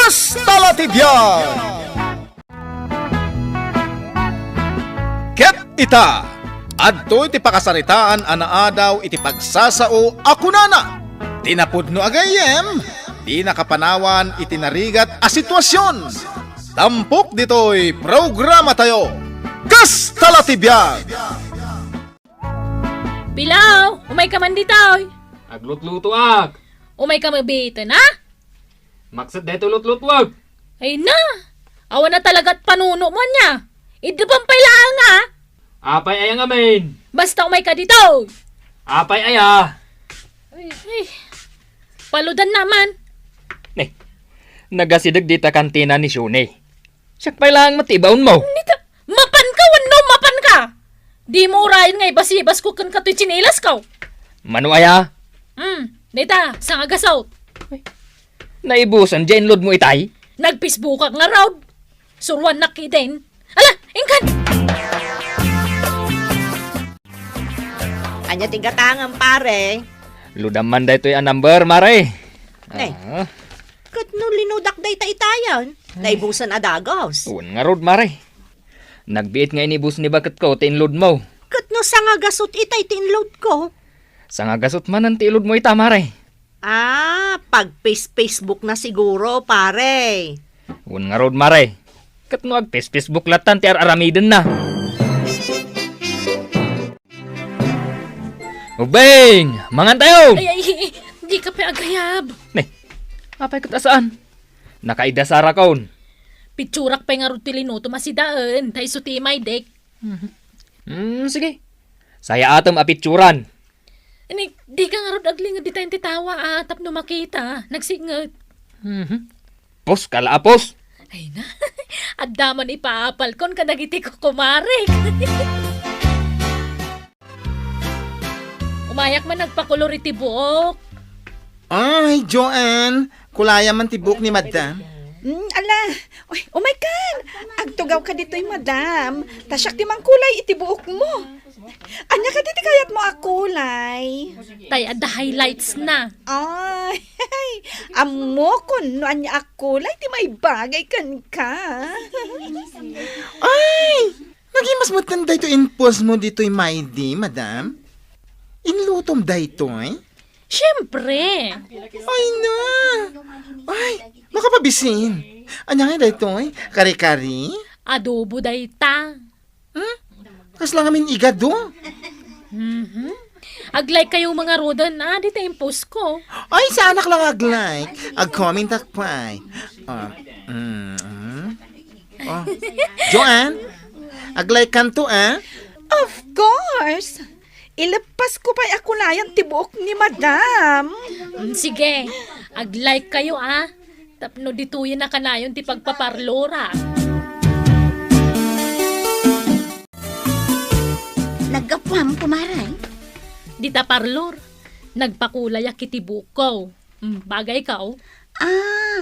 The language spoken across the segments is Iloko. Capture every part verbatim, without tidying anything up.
Kasta la ti biag! Ket ita, adtoy ti pakasaritaan a naadaw iti pagsasao a kunana, ti napudno a gayyem, di nakapanawan iti narigat a sitwasion. Tampok ditoy programatayo, Kasta la ti biag! Pilaw, umayka man ditoy. Aglutlutoak. Umayka mabiiten, ha? Makset daytoy lutlutoak. Ay na, awan na talaga't panuno mo ania. Idda pay laeng, ha? Apay aya ngamin? Basta umayka ditoy. Apay aya? Ay, ay. Paludan naman. Ne, nagasideg dita kantina ni Shuni. Siak pay laeng met ti ibaon mo. Nita, mapan ka wenno mapan ka? Di mo urayen nga ibasibas ko ken katoy tsinelas ko. Mano aya? Hmm, nita, sangagasot. Naibusan diay inlod mo itay? Nag-Facebook-ak ngarud. Suruannak ketdin. Ala, inkan! Ania ti gatangem, pare? Ludam man daytoy a number, mare. Ne. Ah. Ket no linudak dayta itayan, naibusan a dagus. Wen ngarud, mare. Nagbiit nga inibus ni baketko ti inlod mo. Ket no sangagasut itay ti inlod ko? Sangagasut manen ti ilod mo ita, mare. Ah, pag-face-Facebook na siguro, pare. Wen ngarud, mare. Ket no ag-face-Facebook lattan ti ar-aramidenna. Ubing! Mangan tayo! Ay, ay, ay, di ka pay agayab. Ne, apay ket a saan? Nakaidasar akon. Pitsurak pay ngarud ti linutom a sidaen, ta isu ti imaydek. Mhm. Mm, sige. Sayaatem a pitsuran. Ni, di ka ngarud aglinged ditayen ti tawa a tapno makita, nagsiknget. Mhm. Pos ka la a pos. Ay na, adda man ipaapalkon kadagiti kukumarek. Umayak man nagpakulor iti buok. Ay, Joanne, kulayam man ti buok ni Madam. Mm, ala, uy, umaykan. Agtugawka ditoy, Madam. Ta siak ti mangkulay iti buokmo. Ania kadi ti kayatmo a kulay? Tay, adda highlights na. Ay, ammokon no ania a kulay ti maibagay kenka. Ay, nagimas metten daytoy impostmo ditoy maydi, Madam? Inlutom daytoy? Siempre. Ay na. Ay, makapabisin. Ania nga daytoy? Kare-kare? Adobo dayta. Hmm? Kasla ngamin igado? Mhm. Ag-like kayo, mga rodan, ah, dita impostko. Ay, saanak lang ag-like. Ag-comment ak pay. Ah, mm, mm. Oh. Joanne, ag-like kanto, ah? Of course. Ileppasko pay a kulayan ti buok ni Madam. Mm, sige, ag-like kayo, ah. Tapno ditoyen a kanayon ti pagpaparlora. Naggapuam, kumare? Dita parlor, nagpakulayak iti buokko. Mm, bagay ka, oh. Ah,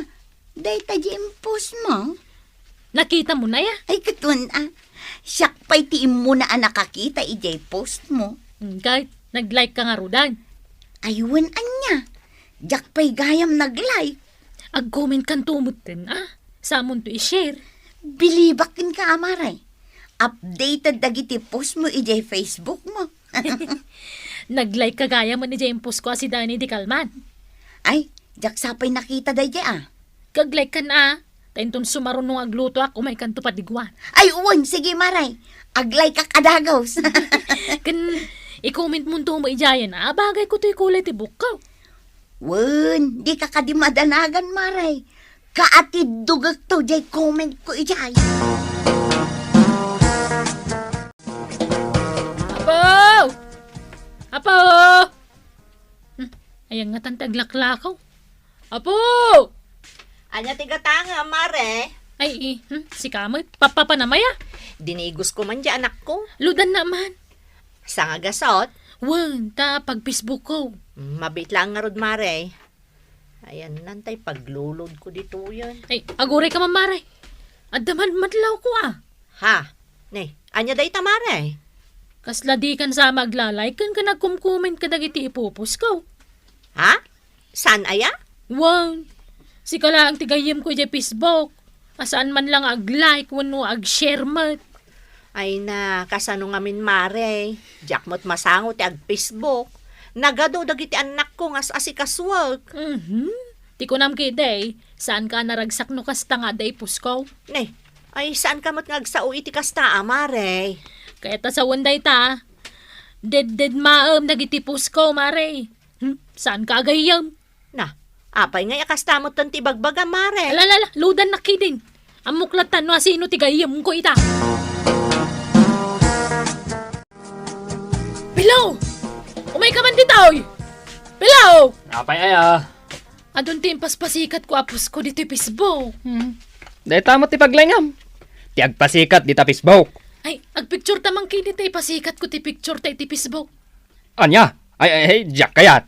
dayta di impostmo? Nakita mo na ya? Ay, ket wen, ah. Siak pay ti immuna a nakakita idiay postmo. Mm, ket nag-like ka ngarudan. Ay, wen, ania? Diak pay gayam nag-like. Ag-comment kanto metten, ah. Samonto i-share. Bilibak kenka, a, mare. Updated dagiti postmo idiay Facebookmo. Nag-like ka gayam idiay impostko a sidaen idi kalman. Ay, diak sa pay nakita daydiay, ah. Kag-like kan, ah. Ta inton sumaruno nga aglutoak, umaykanto padiguan. Ay, wen, sige, mare. Ag-like ak a dagus. Ken i-comment monto met idiayen, ah, bagayko toy kulay ti buokko. Wen, dika kadi madanagan, mare. Kaatiddogekto diay commentko idiay. Apo! Apo! Hmm, ayan nga tan ti aglaklakaw. Apo! Ania ti gatangem, mare? Ay, eh, hmm, sika met. Papapanam aya? Dinigusko man diay anakko. Ludan na man. Sangagasot? Wen, ta pag-Facebookko. Mm, mabiit laeng ngarud, mare. Ayan, nantay paglulodko ditoyen. Ay, aguray ka man, mare. Adda madmadlawko, ah. Ha? Ne, ania dayta, mare? Kasla dikan sa magla-like ken nagkom-comment kadagiti ipopostko. Ha? Saan aya? Wen, Sika laeng ti gayyemko idiay Facebook. A saan man la nga ag-like wenno ag-share met. Ay na, kasano ngamin, Mare? Diak met masango ti ag-Facebook. Nagadu dagiti annakko nga as-asikasuek. Mhm. Ti kunam ketdi, saanka a naragsak no kasta nga adda ipusko? Ne, ay saanka met nga agsao iti kasta a, Mare? Kayat a sawen dayta. Deddedmaem dagiti pusko, Mare. Hmm, saanka a gayyem? Na, apay ngay a kasta metten ti ibagbagam, Mare? Ala, ala, ala, ludannak ketdin. Ammok latta no asino ti gayyemko ita. Pilo! Umayka man ditoy! Pilo! Apay aya? Adun ti impaspasikatko a pusko ditoy Facebook. Hmm. Dayta met ti paglaingam. Ti agpasikat dita Facebook. Ay, agpictureta man ketdi ta ipasikatko ti pictureta iti Facebook. Ania? Ay, ay, ay, diak kayat.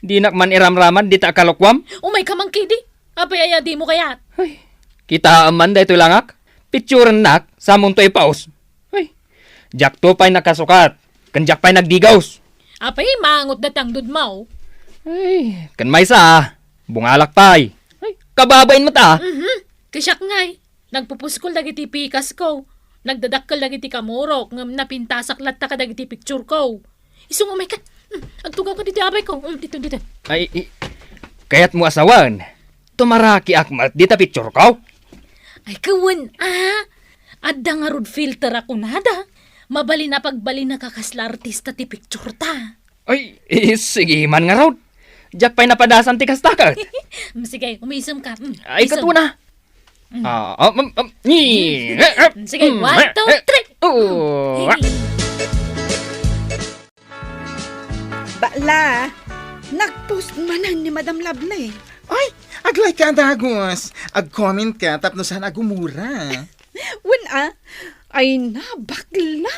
Dinak man iramraman dita a kalokuam. Umayka man ketdi. Apay aya dimo kayat? Ay, kitaem man daytoy langak. Picturennak, sa amonto ipaus. Ay, diakto pay nakasukat. Ken diak pay nagdigos. Apay, maangot dayta angdudmo. Ay, ken maysa, bungalak pay. Ay, kababain met a. Mhm. Ti siak ngay. Nagpupuskol dagiti pikasko. Nagdadakkel dagiti kamurok ngem napintasak latta kadagiti pictureko. Isu nga umayka. Hmm, agtugawka ditoy abayko. Hmm, ditoy, ditoy. Ay, i-, kayatmo a sawen, tumarakiak met dita pictureko? Ay, kawen a. Adda ngarud filter a kunada. Mabalin a pagbalinnak a kasla artista ti pictureta. Ay, i-, sige man ngarud. Diak pay napadasan ti kasta ket. Mm, sige, umisemka. Mm, ay, isem. Katuna. Mm. Ah, ah, um, um, ni, eh, eh, sige, mm, one, eh, two, eh, three. Oh. Mm. Sige. Bakla, nag-post manen ni Madam Lovely. Ay, ag-like ka, dagos. Ag-comment ka, tapno saan agumura. Wen a? Ay na, bakla.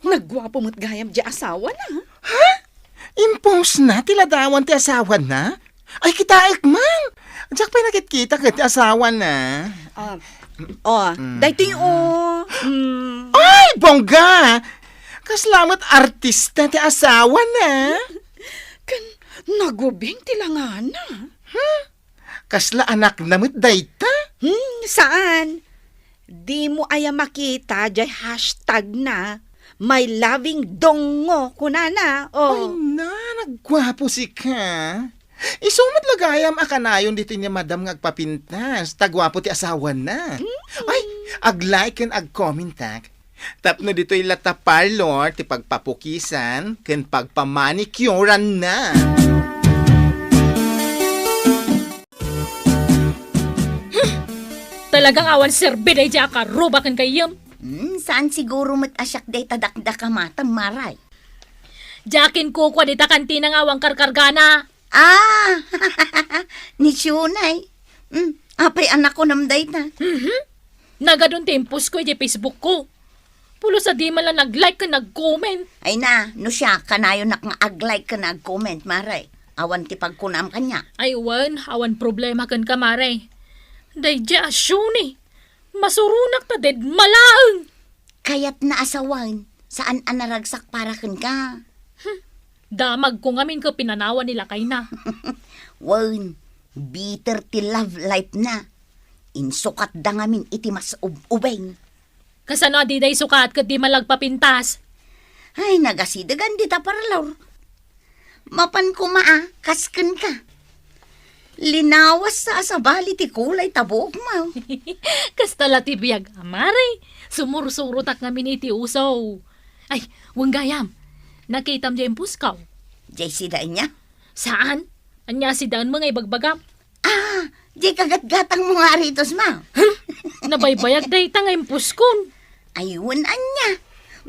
Nagguapo met gayam di asawana. Ha? Impostna ti ladawan ti asawana? Ay, kitaek man. Diak pay nakitkita ket ti asawana. Ah, oh, mm, daytoy, oh. Mm. Ay, bongga! Kasla met artista ti asawana. Ken nagubing ti langana. Hmm? Kasla anakna met dayta? Hmm, saan? Dimo aya makita diay hashtag na, "My loving dongo," kunana. Oh. Ay na, nagguapo sika. Isu met la gayam a kanayon ditoy ni Madam nga agpapintas, ta guapo ti asawana. Mm. Ay, ag-like ken ag-commentak. Tapno ditoy latta parlor ti pagpapukisan ken pagpamanicuranna. Hmm. Talagang awan serbi daydiay a karuba ken gayyem. Hmm, saan siguro met a siak dayta dakdakamatem, Maray? Diak inkukua dita kantina nga awan karkargana. Ah! Ni Shunay. Hmm, apay a nakunam dayta? Mhm. Nagadun ti impost ko iti Facebook ko. Pulos a di man la nag-like ken nag-comment. Ay na, no siak, kanayonnak nga ag-like ken ag-comment, Maray. Awan ti pagkunam kaniak. Ay wen, awan problema kenka, Maray. Daydiay a Shunay. Masuronak ta dedma laeng. Kayatna a sawen, saan a naragsak para kenka. Hmm, damagko ngamin ket pinanawan ni lakayna. Wen, bitter ti love life na. Insukatda ngamin iti mas ub-ubing. Kasano a dida isukat ket di man la agpapintas? Ay, nagasidegan dita parlor. Mapan koma a, kas kenka. Linawas sa a sabali ti kulay ta buokmo. Kasta la ti biag, Maray. Sumursurotak ngamin iti uso. Ay, wen gayam. Nakitam diay impost ko. Diay sida ania? Saan? Ania a sidaenmo nga ibagbagam? Ah, diay kagatgatangmo nga aritosmo. Hmm? Nabaybayag dayta nga impostkon. Ay, wen ania.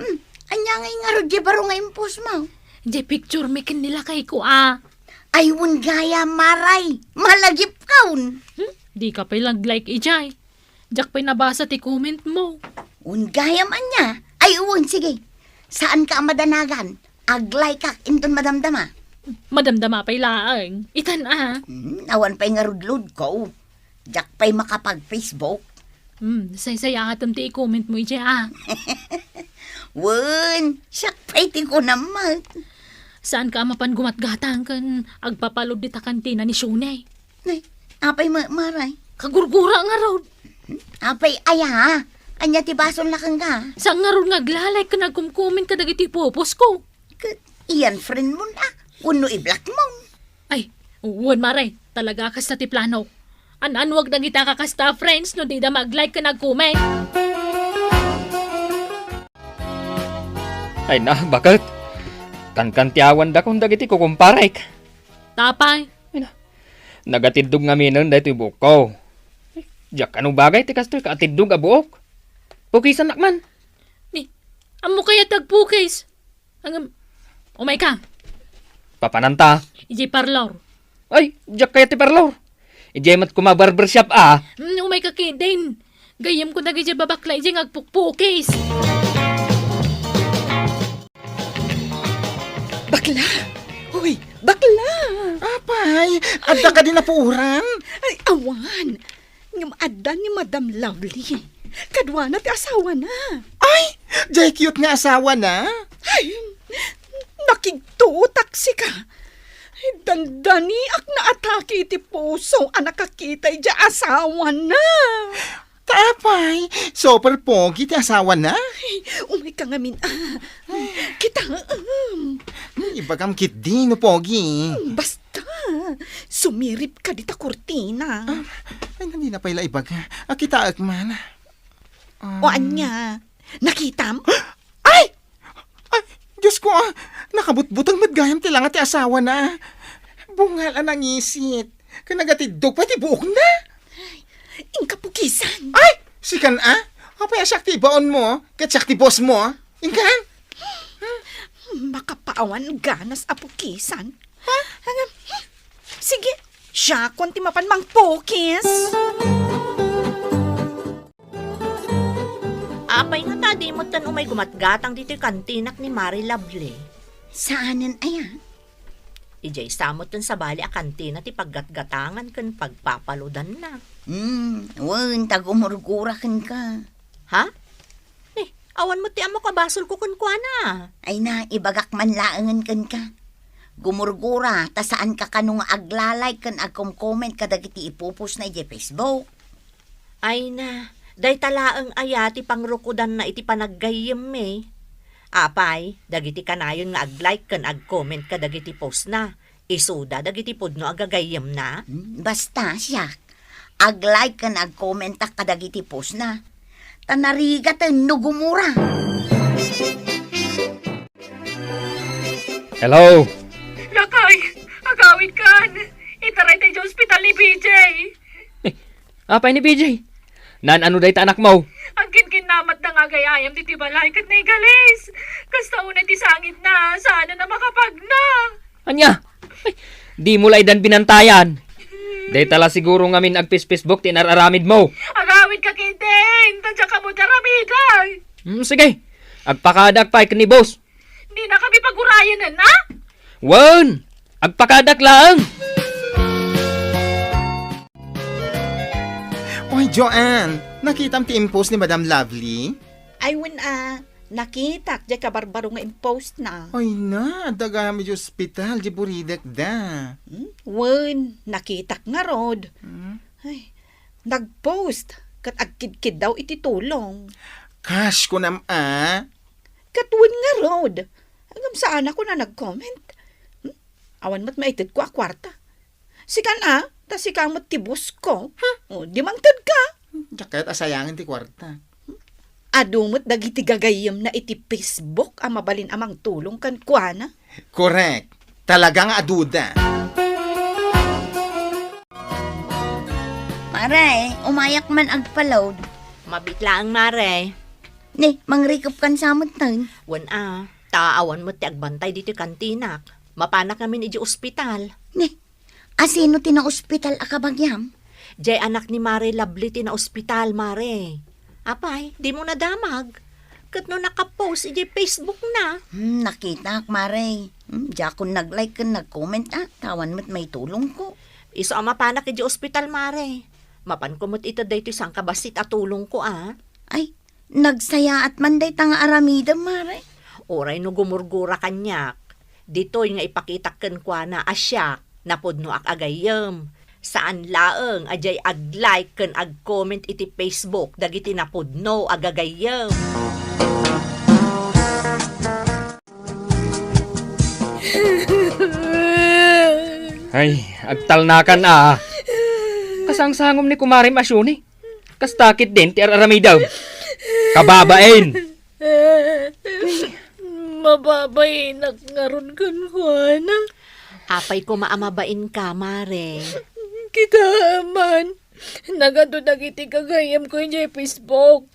Hmm, ania ngay ngarud diay baro nga impostmo? Diay picturemi ken ni lakayko a. Ay, wen gayam, Maray. Malagipkon. Hmm? Dika pay nag-like idiay. Diak pay nabasa ti commentmo. Wen gayam ania. Ay, wen, sige. Saanka a madanagan. Ag-like-ak inton madamdama. Madamdama pay laeng. Itan a. Hmm, awan pay ngarud loadko. Diak pay makapag-Facebook. Hmm, saysayaatem ti i-commentmo idiay a. Wen, siak pay ti kunam met. Saanka a mapan gumatgatang ken agpapaload dita kantina ni Shunay? Nay, Apay, ma-, Mare? Kagurgura ngarud. Apay, aya? Ania ti basolna kenka? Saan ngarud nga aglalay ken agkomkomment kadagiti poposko? Ket iyan friend mo na, wenno i-block mo? Ay, wen, Mare, talaga kasta ti plano. An-anwag dagita kakasta a friends no dida mag-like ken ag-comment. Ay na, baket. Kankantiawandakon dagiti kukumparek. Apay? Ay na, nagatiddog ngaminen daytoy buokko. Diak kano bagay ti kastoy kaatiddog a buok. Pukisannak man. Ni, ammo kayat ti agpukis? Ngem, umayka. Papananta? Idiay parlor. Ay, diak kayat ti parlor. Idiay met koma barbershop a. Mm, umayka ketdin. Gayyemko dagiti babakla idiay nga agpukpukis. Bakla! Hoy, bakla! Apay, adda kadi napuoran? Ay, awan. Ngem adda ni Madam Lovely. Kaduana ti asawana. Ay, diay cute nga asawana. Ay, nakigtutak sika. Ay, dandaniak naatake iti puso a nakakita idiay asawana. Ta apay, super pogi ti asawana. Ay, umayka ngamin, ah. Kitaem. Ibagam ketdi no pogi. Hmm, basta. Sumiripka dita kurtina. Ah, ay, nandina pay la ibaga. Ah, kitaek man. Um, O ania? Nakitam? Ay! Ay, Diyos ko, ah, nakabutbuteng met gayam ti langa ti asawana. Bungal a nangisit. Ken nagatiddog pay ti buokna. Inka pukisan. Ay! Sikan, ah? Apay a siak ti ibaonmo, ket siak ti bossmo? Inka? Makapaawan ganas a pukisan. Ha? Sige, siakon ti mapan mangpukis. Apay ngata, di metten umay gumatgatang ditoy kantinak ni Mare Lovely? Saanen aya? Idiay sa metten sabali a kantina ti paggatgatangan ken pagpapaludanna. Hmm, wen, ta gumurgura kenka. Ha? Eh, awan met ti ammok a basolko kenkuana. Ay na, ibagak man laengen kenka. Gumurgura, ta saanka kano nga agla-like ken agkom-comment kadagiti ipupostna idiay Facebook. Ay na, dayta laeng aya ti pangrukodanna iti panaggayyemmi? Apay, dagiti kanayon nga ag-like ken ag-comment kadagiti postna, isuda dagiti pudno a gagayyemna? Hmm, basta siak, ag-like ken ag-commentak kadagiti postna. Ta narigaten no gumura. Hello? Lakay, agawidkan. Itaray ta idiay ospital ni B J. Eh, apay ni B J? Naan-ano dayta anakmo? Agkinkinnamatda nga agay-ayam ditoy balay ket naigalis. Kasta unay ti sangitna, saanen a makapagna. Ania? Ay, dimo la idan binantayan. Dayta la siguro ngamin agpis-Facebook ti inar-aramidmo. Agawidka ketdin, ta diak ammo ti aramidek. Hmm, sige. Agpakadak pay ken ni boss. Dinakami pagurayanen, a? Wen, agpakadak laeng. Oy, Joanne, nakitam ti impost ni Madam Lovely? Ay, wen a, nakitak diay kabarbaro nga impostna. Ay na, adda gayam idiay ospital, diay buridekda. Hmm? Wen, nakitak ngarud. Hmm? Ay, nagpost, ket agkidkiddaw iti tulong. Kas kunam a? Ket wen ngarud. Ngem saanak a nag-comment. Hmm? Awan met maitedko a kuarta. Sikan a, ta sika met ti boss ko. Hmm? O, di mangtedka. Diak kayat a sayangen ti kuarta. Adu met dagiti gagayyemna iti Facebook a mabalin a mangtulong kenkuana. Korek. Talaga nga aduda. Mare, umayak man agpa-load. Mabiit laeng, Mare. Ni, mangrikupkan sa metten. Wen a, ta awan met ti agbantay ditoy kantinak. Mapanak ngamin idiay ospital. Ni, asino ti naospital a kabagiam? Diay anak ni Mare Lovely ti naospital, Mare. Apay, dimo nadamag? Ket no nakapost idiay Facebook na. Hmm, nakitak, Mare. Hmm, diakon nag-like ken nag-comment, a. Ta awan met maitulongko. Isu a mapanak idiay ospital, Mare. Mapanko met ited daytoy sangkabassit a tulongko, a. Ay, nagsayaat man dayta nga aramidem, Mare. Uray no gumurgura kaniak, ditoy nga ipakitak kenkuana a siak, napudnoak a gayyem. Saan laeng a diay ag-like ken ag-comment iti Facebook dagiti napudno a gagayyem. Ay, agtalnakan a. Kasangsangom ni kumarem a Shuni. Kasta ketdin ti ar-aramidem. Kababain! Mababainak ngarud kenkuana. Apay koma a mabainka, Mare? Kitaem man, nagadu dagiti gagayyemko idiay Facebook.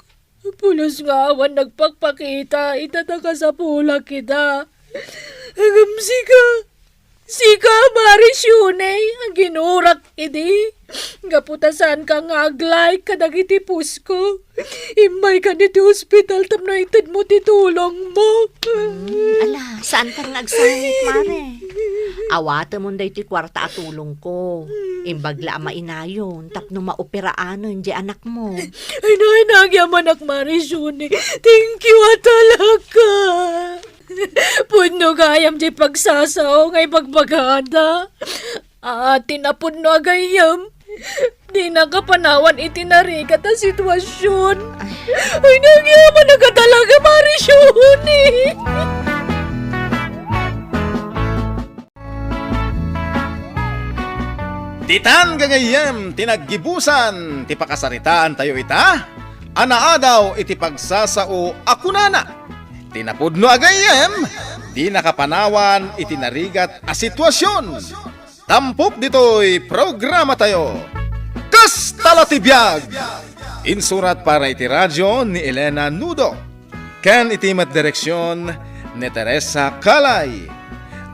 Pulos nga awan nagpakpakita ita ta kasapulak ita. Ngem sika, sika, Mare Shuni, a ginurak idi. Gapu ta saanka nga ag-like kadagiti postko. Immaykan iti ospital tapno itedmo ti tulongmo. Hmm, ala, saankan nga agsangit, Mare. Awatemon daytoy kuarta a tulongko. Imbag la a mainayon tapno maoperaanen diay anakmo. Ay, na, ay, nagyamanak, Mare Shuni. Thank you a talaga. Pudno gayam diay pagsasao nga ibagbagada. Ah, ti napudno a gayyem, dina kapanawan iti narigat a sitwasion. Ay, nagyamanak a talaga, Mare Shuni. Ditan gagayyem ti naggibusan ti pakasaritaantayo ita a naadaw iti pagsasao a kunana, ti napudno a gayyem, dina kapanawan iti narigat a sitwasion. Tampok ditoy programatayo, Kasta la ti biag! Insurat para iti radio ni Elena Nudo ken iti met direksion ni Teresa Calay.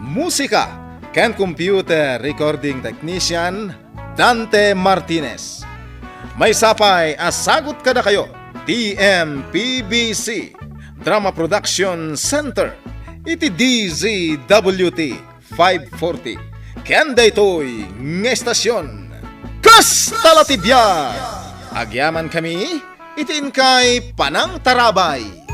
Musika ken computer recording technician, Dante Martinez. Maysa pay a sagut kadakayo ti M P B C Drama Production Center iti D Z W T five forty. Ken daytoy nga estasion, Kasta la ti biag! Agyamankami iti inkay panangtarabay.